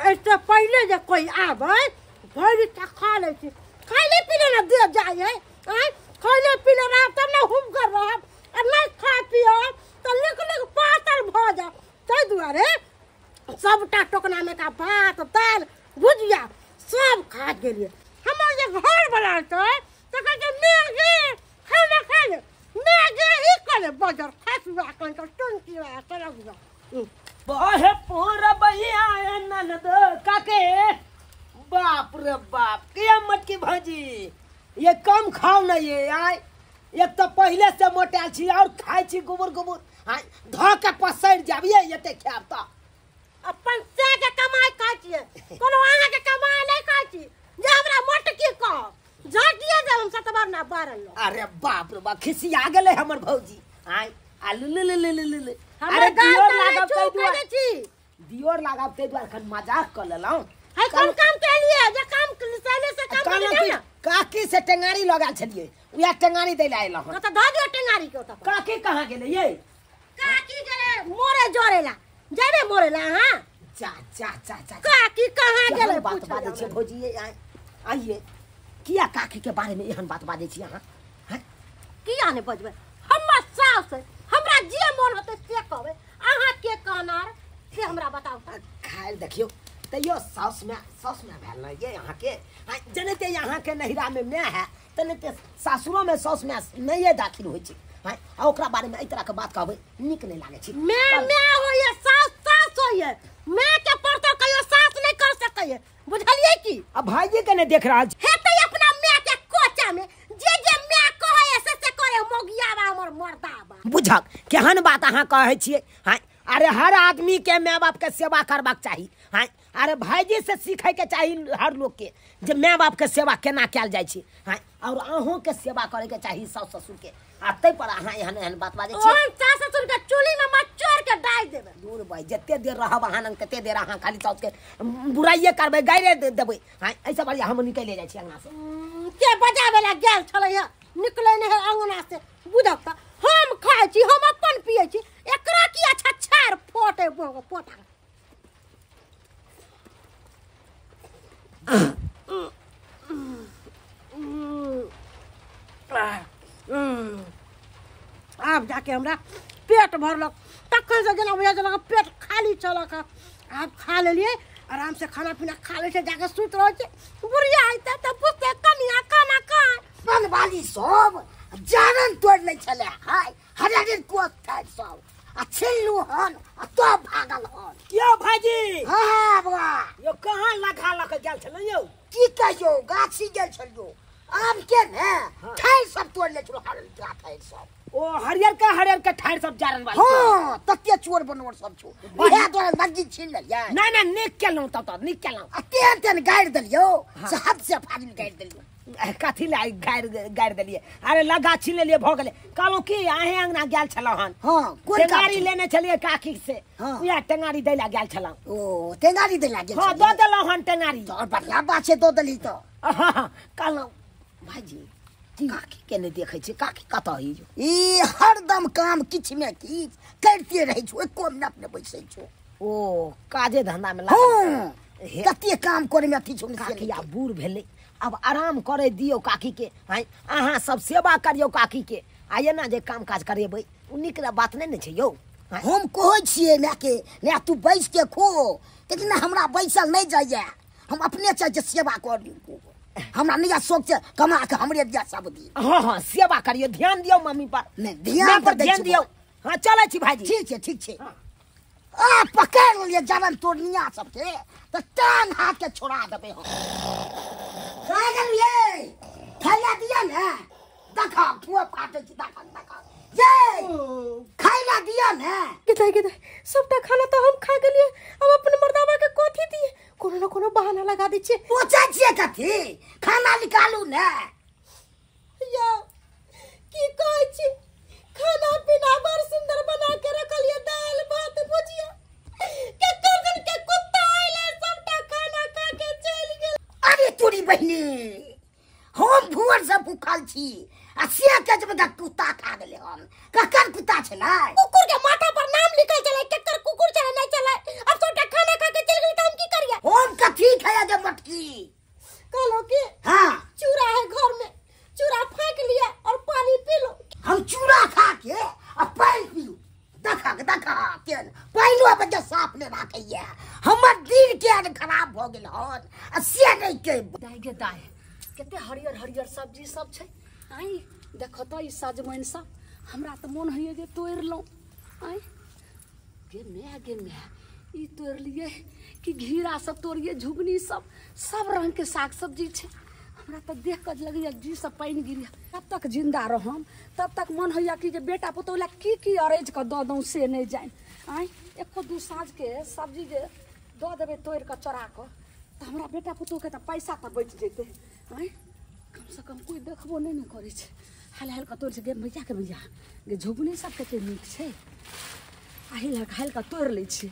ऐसे पहले जे कोई आवे भरि इच्छा खा लै छी, खाइले पीले ना दे जाय है। आय खाइले पीले रहब तब ना हुम कर रहब, आ नहीं खा पियब तऽ लिख लिख पातर भऽ जायब। ताहि दुआरे सबटा टोकना में का भात दाल भुजिया सब खा गेलियै। हमर जे घर वाला छै तऽ कहै छै मैगी खाना खा ले, मैगी ई करे बजर खसुआ कहीं टुनकी सरगुआ बहे पूरबैया ननद काके। बाप रे बाप, के मटकी भाजी ये कम खाओ ना ये। आय एक तो पहले से मोटायल छी और खाइ छी गोबर गोबर, आय धऽ के पसरि जाब ये एते खायब तऽ। अपन से के कमाइ खाइ छियै, कोनो अहाँ के कमाइ नहि खाइ छी जे हमरा मोटकी कहब। झाटिए देब हम सतबर ना बारल। अरे बाप रे बाप, खिसिया गेलै हमर भौजी। आय आ लु लु लु लु लु, अरे दियोर लागब तै दुआरे दियोर लागब तै दुआरे खन मजाक क लेलहुँ। है कोन काम केलियै जे काम सैले से काम केलियै ना? काकी से टेंगारी लगाल छलियै, उया टेंगारी दै ला एलहुँ। त धऽ दियौ टेंगारी के ओतऽ। काकी कहाँ गेलै ये? काकी गेलै मोरे जोरेला, जेबे मोरेला। हां जा जा जा जा, काकी कहाँ गेलै? बात बाजै छै भौजी ये। आइए किया काकी के बारे में एहन बात बाजै छी अहाँ? हैं किया नै बजबै? हमर सास हमरा जे मन होतै से कहबै, अहाँ के कहनार से हमरा बताउ। खायल देखियौ तैयो साउस में भेल ने ये अहाँके। जनते अहाँके नैहरा में my है तनते सासुरो में साउस में नहिए दाखिल होइ छै। आ ओकरा बारे में एहि तरह के बात कहबै नीक नहि लागै छै। My my होइए, सास सास होइए, my के परतर कहियो सास नहि कर सकैए, बुझलियै की? आ भाईजी के नहि देख रहल छी हेतै अपना my के कोचा में जे जे my कहै से से करे। मोगियाबा हमर मर्दाबा। बुझक केहन बात अहाँ कहै छियै। हाँ अरे हर आदमी के my बाप के सेवा करबाक चाही। हाँ अरे भाईजी से सीखे के चाही हर लोग के जे my बाप के सेवा केना कयल जाइ छै। हाँ और अहूँ के सेवा करे के चाही सास ससुर के, आ तै पर अहाँ एहन एहन बात बाजै छियै। ओहन सास ससुर के चूल्ही में मचोर के डालि देबै। दूर भाई, जते देर रहब अहाँ लग तते देर अहाँ खाली साउस के बुराइए करबै, गाइरे देबै। हाँ ऐसे बढ़िया हम निकलि जाइ छी अंगना से। के बजाबै ला गेल छलै हँ, निकलै नहि है अंगना से। बुझक तऽ हम खाइ छी, हम अपन पियै छी, एकरा की अच्छा छार फोटे पोटा। आब जाके हमरा पेट भरलक, तखन से जेना बुझा छलक पेट खाली छलक। आब खा लेलियै आराम से, खाना पीना खा लै छै, जाके सुति रहै छै। बुढ़िया अयतै तऽ पुछतै कनिया खाना खाय। बनवाली सब जारन तोड़ि लै छलै, हाय हरियर कोस ठाढ़ि सब आ छिल्लू हन आ तो भागल हन। यौ भाईजी। हाँ बौआ। यौ कहाँ लखा लऽ के गेल छलहुँ यौ? की कहियौ, गाछी गेल छलियौ, आम के ने ठाढ़ि सब तोड़ि लै छलहुँ, हरियर ठाढ़ि सब। ओ हरियर के ठाढ़ि सब जारन वाली। हाँ तते चोर बनोर सब छौ, ओहे दुआरे मस्जिद छीन लेलियै। नहि नहि नीक केलहुँ तब तऽ नीक केलहुँ। आ तेहन तेहन गारि देलियौ से हद से फाजिल गारि देलियौ। कथी लए गारि देलियै? अरे लगा छीन लेलियै भऽ गेलै। कहलहुँ की अहें अंगना गेल छलहुँ हन। हाँ कोन टेंगारी लेने छलियै काकी से, उएह टेंगारी दै लए गेल छलहुँ। ओ टेंगारी दै लए गेल? हाँ दऽ देलहुँ हन टेंगारी। तऽ बढ़िआँ बात छै, दऽ देली तऽ। हाँ कहलहुँ भाईजी काकी के नहि देखै छियै, काकी कतऽ यौ? ई हरदम काम किछु ने किछु करिते रहै छौ, एको मिनट नहि बैसै छौ। ओ काजे धंधा में लागल। कते काम करे में अथी छौ। काकी आब बूढ़ भेलै, अब आराम करे दियौ काकी के। हाँ अहाँ सब सेवा करियौ काकी के, आ एना जे काम काज करेबै ओ नीक बात नहि ने छै यौ। हम कहै छियै मायके, ने तू बैस के खो, लेकिन हमरा बैसल नहि जाइए, हम अपने चाहै छियै सेवा कर दियौ। हमरा नहि शौक छै कमा के हमरे दिया सब दिन। हाँ हाँ सेवा करियौ, ध्यान दियौ मम्मी पर। नहि ध्यान पर ध्यान दियौ। हाँ चलै छी भाईजी। ठीक छै ठीक छै। आ पकड़ लेलियै जवन तोड़निया सबके तऽ टांग हाथ के छोड़ा देबै हम। कहाँ गेलियै? खाइला दिअ ने, देखा ठुआ काटै छी, देखा देखा ये खाइला दिअ ने। गिदाई गिदाई सबटा खाना तऽ हम खा गेलियै, अब अपन मर्दाबा के कथी दियै? कोनो न कोनो बहाना लगा दै छियै। सोचै छियै कथी? खाना निकालू ने। यौ की कहै छी, खाना पीना बड़ सुंदर बना के रखलियै, दाल भात भुजिया, केकर दिन के कुत्ता आइले सबटा खाना खा के चलि गेल। अरे तोरी बहिनी, हम भोर से भूखल छी आ से के जब कुत्ता खा गेलै। हम ककर कुत्ता छलै? कुकुर के माथा पर नाम लिखल छलै, केकर कुकुर छलै नहि छलै। तेन पहिलो बजे साफ नहि राखैया। हमर दिन के खराब भऽ गेल हन आ से नहि के दाइ गे दाइ कते हरियर हरियर सब्जी सब छै। आइ देखो तऽ ई सजमनि सब हमरा तऽ मोन होइए जे तोड़ि लौं। आइ गे my ई तोड़ि लिए कि घिरा सब तोड़िए, झुगनी सब सब रंग के साग सब्जी छै। हमरा तऽ देख कऽ लगैया जी सब पानि गिरिया। तब तक जिंदा रहम तब तक मन होइया कि जे बेटा पुतोहु लए की की अरैज कऽ दऽ दौं से नहि जानि। आइ एको दू साँझके सब्जी जे दऽ देबै तोड़ि कऽ चोरा कऽ तऽ हमरा बेटा पुतोहुके तऽ पैसा तऽ बचि जेतै। आइ कमसँ कम कोइ देखबो नहि ने करै छै। हाल हाल कऽ तोड़ि छै गे भैया के भैया गे झुगनी सब कते नीक छै। आ हिल हाल कऽ तोड़ि लै छियै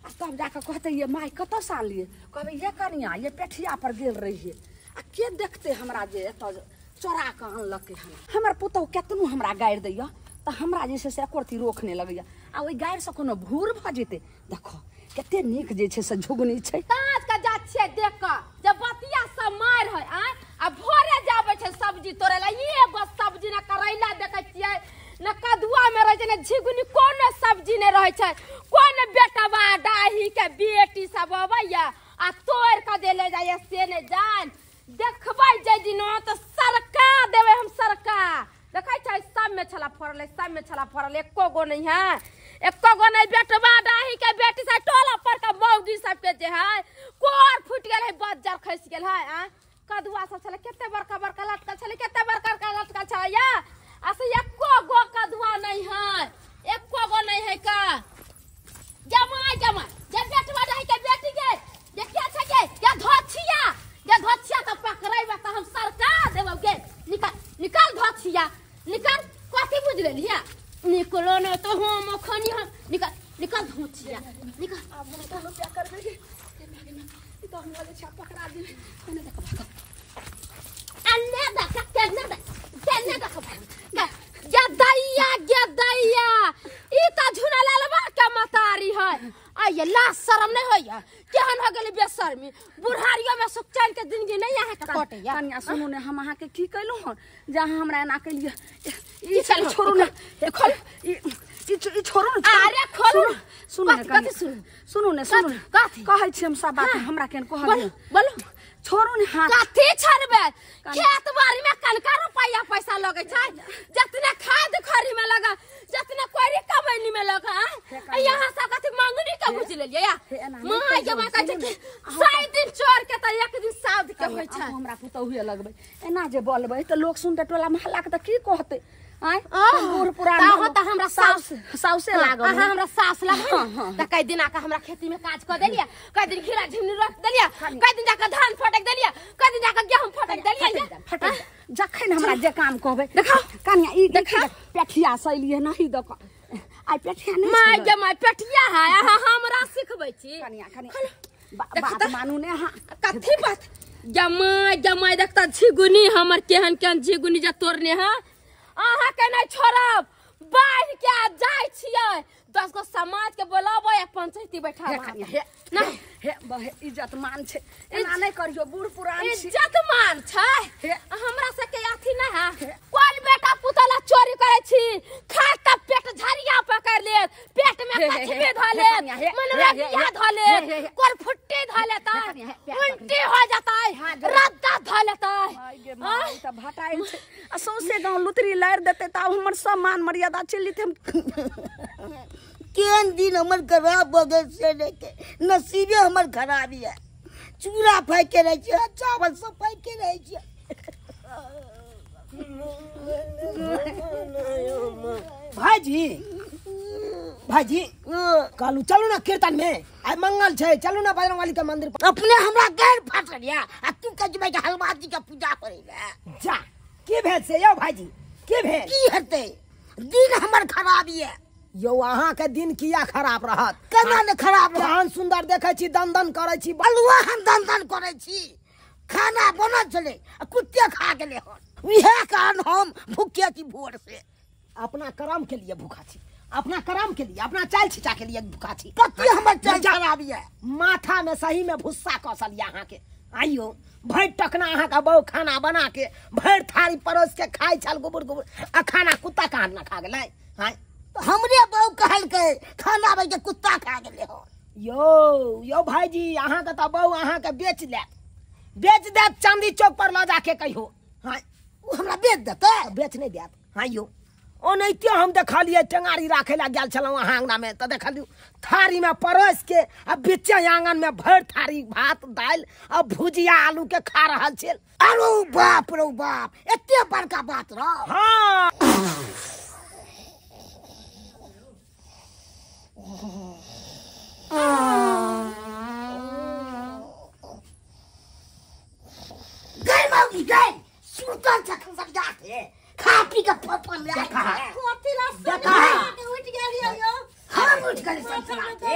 आ तब जाकऽ कहतै ये माय कतऽसँ आनलियै? कहबै ये कनिया ये पेठिया पर गेल रहियै आ के देखतै हमरा जे एतऽ चोरा कऽ आनलकै हन। हमर पुतोहु केतनो हमरा गारि दैया तऽ हमरा जे छै से एको रत्ती रोख नहि लगैया आ ओहि गारिसँ कोनो भूर भऽ जेतै। देखो कते नीक जे छै से झुगनी छै। साँझ के जा छियै देख कऽ जे बतिया सब मारि है आँय आ भोरे जाबै छै सब्जी तोड़ै लए। एगो सब्जी ने करैला देखै छियै न कदुआ में रहै छै न झिगुनी, कोनो सब्जी नहि रहै छै। कोन बेटवा डाही के बेटी सब अबैया आ तोड़ि कऽ जे ले जाइया से नहि जान। देखबै जे दिन तऽ सरका देबै हम सरका। देखै छै सब में छला फड़ल, सब में छला फड़ल, एको गो नहीं है, एको गो नहीं। बेटवा डाही के बेटी सब टोला पर के मौगी सबके जे है कोर फूटि गेल है, बज्जर खसि गेल है। आँय कदुआ सब छलै कते बड़का बड़का लटकल छलै, कते बड़का बड़का लटकल छलै या आ से एको गो कदुआ नहीं है, एको गो नहीं है। का जमाय जमाय जे बेटवा डाही के बेटी के जे के छै गे या धोछिया जे धोछिया तऽ पकड़ैबे तऽ हम सरका देबौ गे। निकाल निकाल धोछिया निकाल, कथी बुझि लेलियै? निकलो ने तो हम अखनी हम निकाल निकाल धोछिया निकाल। आब हम कोनो क्या करबै गे? ई तऽ हमरा जे छै पकड़ा देबै। कोने देख भाग अन्ने दख केने दख केने दख भाग। गे दैया ई तऽ झुना लालबा के मतारी है। आइये लाज शरम नहीं होइया? केहन हो गेली बेशर्मी? बुढ़ारियो में सुख चैन के जिंदगी नहीं अहाँ के कटैया। कनिया सुनू ने हम अहाँ के की कैलहुँ हन जे अहाँ हमरा एना केलियै? ई छोड़ू ने, ई छोड़ू ने। अरे खोलू सुनू ने, कथी सुनू? सुनू ने सुनू ने, कथी कहै छी हम सब बात हमरा केहन कहलियै? बोलू छोड़ू ने हाथ। कथी छोड़बै? खेत बाड़ी में कनका रुपैया पैसा लगै छै, जतने खाद खरी में लगा, जतने कोरी कमैनी में लगा। यहाँ सब कथी मंगनी के बुझि लेलियै या? माय के माय कहै छै कि 100 दिन चोर के तऽ एक दिन साउध के होइ छै। हमरा पुतोहुए लगबै एना जे बोलबै तऽ लोक सुनतै टोला मोहल्ला के तऽ की कहतै? आँय बूढ़ पुरान तऽ हमरा साउस साउसे लागल। अहाँ हमरा सास लागल तऽ कई दिन आके हमरा खेती में काज कऽ देलियै, कई दिन घिरा झिमनी रोपि देलियै, कई दिन जाके धान फटक देलियै, कई दिन जाके गेहूँ फटक देलियै। फटक जखन हमरा जे काम कहबै। देखा कनिया ई देखा पेठिया सैलियै नहीं दऽ कऽ आइ पेठिया नहि my गे my पेठिया है। अहाँ हमरा सिखबै छी? कनिया कनिया बात मानू ने अहाँ। कथी बात? जमाय जमाय देखता झिगुनी हमर केहन केहन झिगुनी जे तोड़ने है। अहाँ के नहीं छोड़ब, बान्हि के जाइ छियै 10 गो समाज के बोलाबै आ पंचायती बैठाबै। हे हे इज्जत मान छै, एना नहि करियौ, बूढ़ पुरान छी। इज्जत मान छै हमरा सबके अथी नहि है। कोन बेटा पुतोह ला चोरी करै छी? खा के पेट झरिया पकड़ लेत, पेट में कछबे धऽ लेत, मनरेगिया धऽ लेत, कोन फुट्टी धऽ लेतै, उल्टी हो जेतै, रद्दा धऽ लेतै। तऽ भटाइल छै आ सौंसे गाँव लुतरी लारि देतै तऽ आब हमर सब मान मर्यादा चलि जेतै। हम केहन दिन हमर खराब भऽ गेल से नहि के नसीबे हमर खराब यऽ। चूड़ा फाइके रहै छियै, चावल सब फाइके रहै छियै। भाईजी भाईजी कहलू चलू ना कीर्तन में, आइ मंगल छै, चलू ना बजरंग बली के मंदिर पर। अपने हमरा गैर फाटल यऽ आ तू कहै छी हनुमान जी के पूजा करै लए। जा की भेल से यौ भाईजी, की भेल? की हेतै, दिन हमर खराब यऽ। यौ अहाँ के दिन किया खराब रहत? केना ने खराब रहत? केहन सुंदर देखै छी, दन दन करै छी। बलुआ हम दन दन करै छी, खाना बनल छलै आ कुत्ते खा गेलै हन, इएह कारण हम भूखे छी भोर से। अपना कर्म के लिए भूखा छी, अपना कर्म के लिए, अपना चाल छिचा के लिए भूखा छी। कथी हमर चाल खराब यऽ? माथा में सही में भुस्सा कसल यऽ अहाँ के। आइयो भरि टकना अहाँ के बहु खाना बना के भरि थारी परोस के खाइ छल गुबुर गुबुर, आ खाना कुत्ता कहाँ ना खा गेलै? आँय हमरे बहू कहलकै खाना बन के कुत्ता खा गेलै हो। यो यो भाईजी अहाँ के त बहू अहाँ के बेच लेत, बेच देत चांदी चौक पर ल जाके कहियो। हाँ उ हमरा बेच देतै? बेच नहीं देत। हाँ यो ओनाहिते हम देखलियै टेंगारी राखै लए गेल छलहुँ अहाँ अङ्गना में, तऽ देखलियै थारी में परसि के आ बीचे आंगन में भरि थारी भात दालि आ भुजिया आलू के खा रहल छल। अरे बाप रे बाप, एते बड़का बात रौ। हाँ गई मौगी गई, सुतल छखन सब जाके खा पी के फफन ले देखा कथी ला देखा। उठ गेलियै यो। हम उठ गेलियै ससुरा के।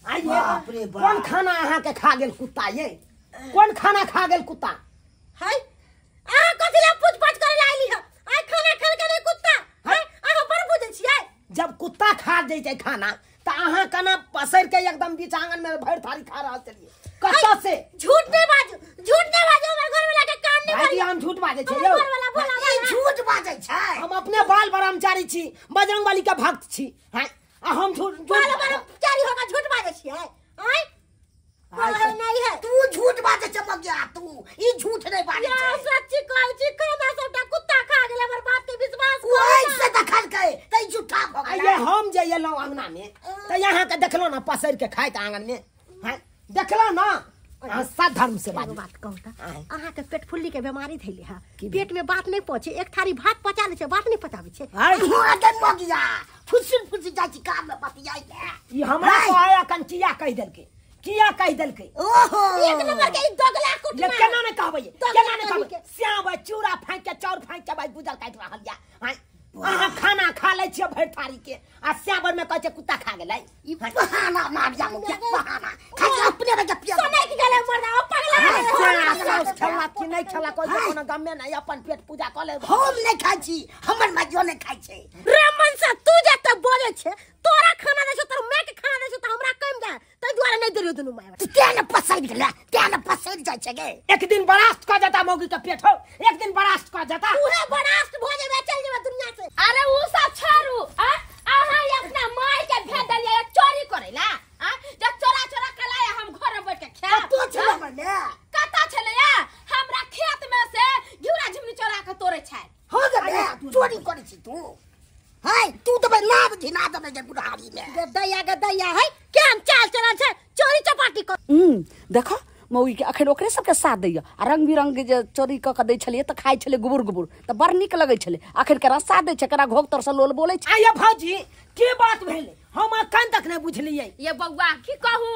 आइए बाप रे बाप, कोन खाना अहाँ के खा गेल कुत्ता ये? कोन खाना खा गेल कुत्ता? हाय अहाँ कथी ला पूछ पाछ करे ला आइली ह? आइ खाना खाल के नहीं कुत्ता? हाय अहाँ बड़ बुझै छियै। जब कुत्ता खा जैतै खाना त अहाँ केना पसरि के एकदम बीच आंगन में भरि थारी खा रहल छलियै? कतऽ से? झूठ नहीं बाजू, झूठ नहीं बाजू, हमर घर वाला के कान नहीं भाईजी भरियो। हम झूठ बाजै छियै हमर यौ। घर वाला बोला ई झूठ बाजै छै। हम अपने बाल ब्रह्मचारी छी, बजरंगबली के भक्त छी। हाँ आ हम झूठ बाल ब्रह्मचारी होगा झूठ बाजै छियै? आँय आइ नहीं है तू झूठ बाजै छै मगिया, तू ई झूठ नहीं बाजै या छै। सच्ची कहै छी, खाना सबटा कुत्ता खा गेल, हमर बात के विश्वास ओ ऐसे देखलकै त ई झूठा भ आइए गेलै। हम जे एलहुँ अंगना में त यहाँ के देखलहुँ ना पसरि के खाइत आंगन में। हाँ देखलहुँ ना? अहाँ सब धर्म से एगो बाजू। बात कहू त, आँय। अहाँ के पेट फुल्ली के बीमारी धैले है, की पेट में बात नहीं पहुंचे, एक थारी भात पचा ले छै, बात नहीं पचाबै छै। आइ हुआ के मगिया फुसिल फुसिल जाइ छी काम में बतियाइ ले। ई हमरा कहै अखन किया कहि देलकै, किया कहि देलकै? ओहो एक नंबर के ई दोगला ये कुटना केना ने कहबै, दोगला केना ने कहबै? कहीं के। श्याम चूड़ा फाँकि के चाउर फाँकि के भाई गुजर काटि रहल या। आँय अहाँ खाना खा लै छियै भरि थारी के आ श्याम में कहै छै कुत्ता खा गेलै। ई बहाना मारिया मगिया, बहाना खाली अपने में पिया सुनै के गेलै मर्दा, ओ पगला गेलै। साउस खेलक कि नहि खेलक ओहि के कोनो गमे नहि, अपन पेट पूजा कऽ लेब। हम नहीं खाइ छी, हमर माइयो नहीं खाइ छै। रे मनसा तू जे त बोलै छै, तोरा खाना दै छौ, तोर माय के खाना दै छौ, त हमरा कम दे, तै दुआरे नहि देलियौ दुनू माय। तू तें ने पसरि गेलै, तें ने पसरि जाइ छै गे। एक दिन बरास्त कऽ देता मौगी के पेट हो, एक दिन बरास्त कऽ देता। उहे बरास्त भ जेबै, चल जेबै दुनिया से। अरे उ सब छोड़ू, आ अहाँ अपना माय के भेज देलियै चोरी करै ला। आ जब चोरा चोरा के लाया हम घर में बैठ के खायब। कतौ छलै मने? कतौ छलैया? हमरा खेत में से घिउरा झिमनी चोरा के तोड़ै छै। हो गे चोरी करै छी तू? हाय तू तऽ भाई नाव घिना देबै जे बुढ़ारी में। गदैया गदैया है केहन चाल चलल छै, चोरी चपाटी कर। देखो मौगी के अखन ओकरे सबके साथ दैया आ रंग बिरंग के जे चोरी कऽ के दै छलियै तऽ खाइ छलै गुबुर गुबुर, तऽ बड़ नीक लगै छलै। अखन केना साथ दै छै, केना घोघ तरसँ लोल बोलै छै। आइए भौजी की बात भेलै हम अखन तक नहि बुझलियै। ये बौआ की कहू,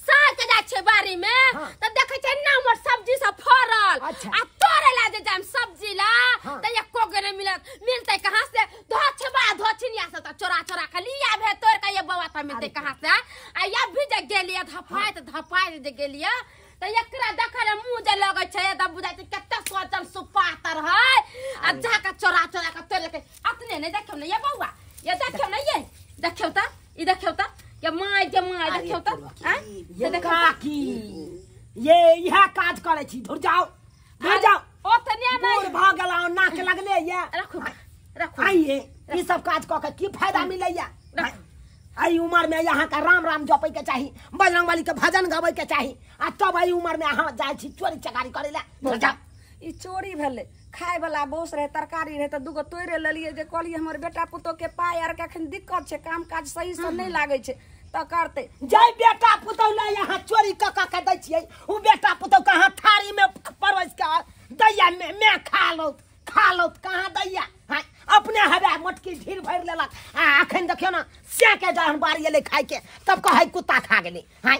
साँझ के जाइ छै बाड़ी में तऽ देखै छै नमर सब्जी सब फड़ल। अच्छा। आ तोड़ै ला जे जाम सब्जी ला हाँ। तऽ एको गो नहि मिलत, मिलतै कहाँ से? धोछबा धोछिनिया सब तऽ चोरा चोरा के लिया भे तोड़ के। ये बौआ तऽ मिलतै कहाँ से? आ या भी जे गेलियै धपाइत धपाइत जे गेलियै तऽ एकरा देखै ले मुँह जे लगै छै तऽ बुझाइ छै कते सोचल सुपातर है। आ जाके चोरा चोरा के तोड़ लेलकै। अपने नहि देखियौ ने ये बौआ, ये देखियौ ने, ये देखियौ तऽ, ई देखियौ तऽ, ये my के my देखियौ तऽ। आँय? ये काकी ये इएह काज करै छी। धुर जाओ धुर जाओ, ओतने नहि बूढ़ भऽ गेलहुँ, नाक लगले ये। रखू रखू। आइए ई सब काज कऽ के की फायदा मिलैया? एहि उम्र में यहाँ के राम राम जपै के चाही, बजरंगबली के भजन गाबै के चाही, आ तब एहि उम्र में अहाँ जाइ छी चोरी चकारी करै लए। धुर जाओ। ई चोरी भेलै, खाय वाला बहुत रहे, तरकारी रहे तऽ दूगो तोड़ि लेलियै जे कहलियै हमर बेटा पुतोह के पाइ आर के अखन दिक्कत छै, काम काज सही से नहि लागै छै तऽ करतै। जाहि बेटा पुतोह लए यहाँ चोरी कऽ कऽ के दै छियै, उ बेटा पुतोह के अहाँ थारी में परसि के दैया में खा लौत, खा लौत कहाँ दैया? हाँ अपने हवा मोटकी ढीर भरि लेलक आ अखन देखियौ ने सैके जहन बाड़ी एलै खाइके तब कहै कुत्ता खा गेलै। हाँ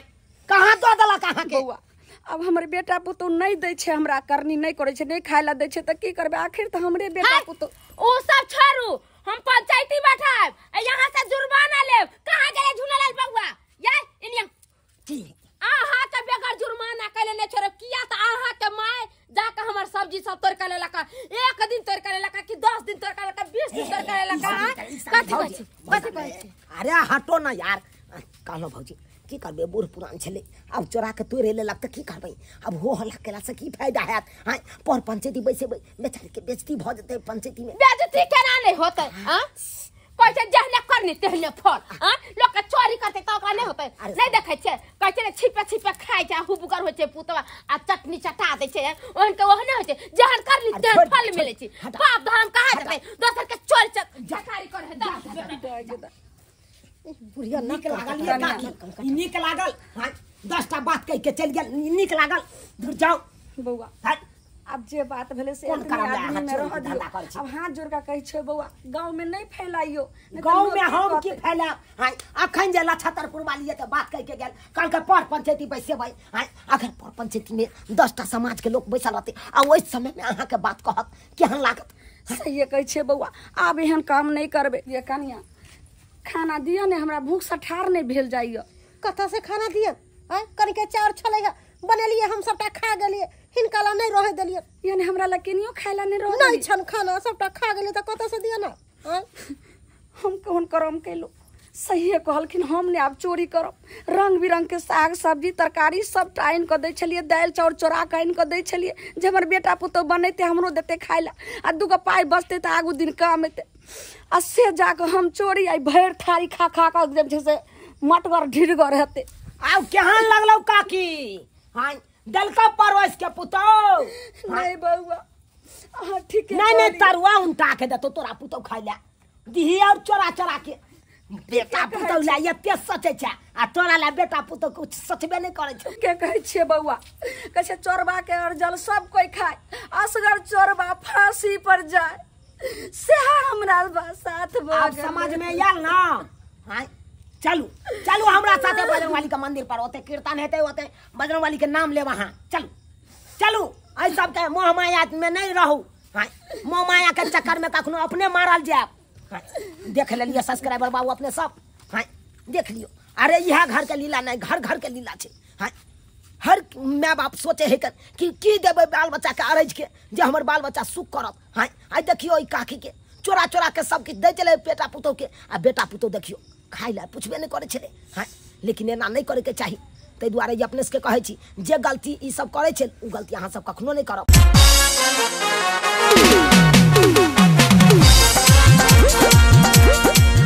कहाँ दऽ देलक अहाँके? बौआ अब हमर बेटा पुतोह नहि दै छै, हमरा करनी नहि करै छै, नहि खाय लए दै छै तऽ की करबै? आखिर तऽ हमरे बेटा पुतोह। ओ सब छोड़ू, हम पंचायती बैठायब आ यहाँ से जुर्माना लेब। कहाँ गेलै झूलालाल बौआ? ये इनिया की अहाँ के बगैर जुर्माना कैले नहि छोड़ब। किया तऽ अहाँ के my जाके हमर सब्जी सब तोड़ के लेलक, एक दिन तोड़ के लेलक कि 10 दिन तोड़ के लेलक, 20 दिन तोड़ के लेलक। कथी कहै छी, कथी कहै छी? अरे हटो ना यार, कहलहुँ भौजी की करबै, बूढ़ पुरान छलै, आब चोरा के तोड़ि लेलक तऽ की करबै? आब हो हल्ला केलासँ की फायदा हैत? आँय पर पंचायती बैसेबै, बेचारीके बेइज्जती भऽ जेतै पंचायतीमे। बेइज्जती केना नहि होतै? आँ कहै छै जहने करनी तेहने फल। आ लोक के चोरी करतै त ओकरा नहि होतै? नहि देखै छै कहै छै ने छिपे छिपे खाइ छै, हुबगर होइ छै पुतवा आ चटनी चटा दै छै, ओहन के ओहने होइ छै। जहन करनी तेहन फल मिलै छै। बाप धर्म कहाँ जेतै? दोसर के चोरी चकारी करे। बुढ़िया नीक लागल ये काकी, नीक लागल। 10 टा बात कहि के चलि गेल, नीक लागल। दूर जाउ बौआ, आब जे बात भेलै से आदमी में रह दियौ। आब हाथ जोड़ के कहै छै बौआ, गाँव में नहीं फैलाइयो। गाँव में हम की फैलायब? हाँ अखन जे लछतरपुर वाली तऽ बात कहि के गेल, कहलकै पर पंचायती बैसेबै। हाँ अखन पर पंचायती में 10 टा समाज के लोक बैसल रहतै आ ओहि समय में अहाँके बात कहत, केहन लागत? सहिए कहै छै बौआ, आब एहन काम नहीं करबै। ये कनिया खाना दिअ ने, हमरा भूख से ठाढ़ नहीं भेल जाइए। कतऽ से खाना दिअ? आँय कनिके चाउर छलै हे, बनेलियै हम, सबटा खा गेलियै, हिनका ला नहीं रह देलियै। यानी हमरा ला केनियो खाय ला नहीं रह नहीं छन खाना, सबटा खा गेलियै तऽ कतऽ से दिअ ना? आँय हम कोन करम केलहुँ? सहिए कहलखिन, हम ने आब चोरी करब। रंग बिरंग के साग सब्जी तरकारी सबटा आनि कऽ दै छलियै, दालि चाउर चोरा कऽ आनि कऽ दै छलियै, जे हमर बेटा पुतोहु बनेतै हमरो देतै खाय ला, आ 2 गो पाइ बचतै तऽ आगू दिन काम एतै। आ से जाकऽ हम चोरी आइ भरि थारी खा खा कऽ जे छै से मटगर ढिरगर हेतै। आब केहन लगलौ काकी? हाँ देलका परोस के पुतोहु? नहीं बौआ, अहाँ ठीके नहीं नहीं तरुआ उनटा के देतौ तोरा पुतोहु खाय ला दिही, और चोरा चोरा के बेटा पुतोहु ला एते सोचै छै आ तोरा ला बेटा पुतोहु कुछ सोचबे नहि करै छै। के कहै छियै बौआ? कहै छै चोरबा के अर्जल सब कोइ खाय, असगर चोरबा फांसी पर जाय। सेह हमरा साथ आब समाज में आयल ना। हाँ चलू चलू हमरा साथे बजरंगबली के मंदिर पर, ओते कीर्तन हेतै, ओते बजरंगबली के नाम लेब अहाँ। चलू चलू, एहि सबके मोह माया में नहीं रहू। हाँ मोह माया के चक्कर में कखनो अपने मारल जायब। हाँ देख लेलियै सब्सक्राइबर बाबू अपने सब। हाँ देख लियौ, अरे इएह घर के लीला नहीं, घर घर के लीला छै। हाँ हर my बाप सोचे है कि की देबै बाल बच्चा के अरज के जे हमर बाल बच्चा सुख करत। हाँ आइ देखियौ ई काकी के चोरा चोरा के सब किछु दै छलै बेटा पुतोहु के, आ बेटा पुतोहु देखियौ खाय लए पुछबे नहि करै छलै। हाँ लेकिन एना नहि करैके चाही, ताहि दुआरे अपने सबके कहै छी जे गलती ई सब करै छै ओ गलती अहाँ सब कखनो नहि करब।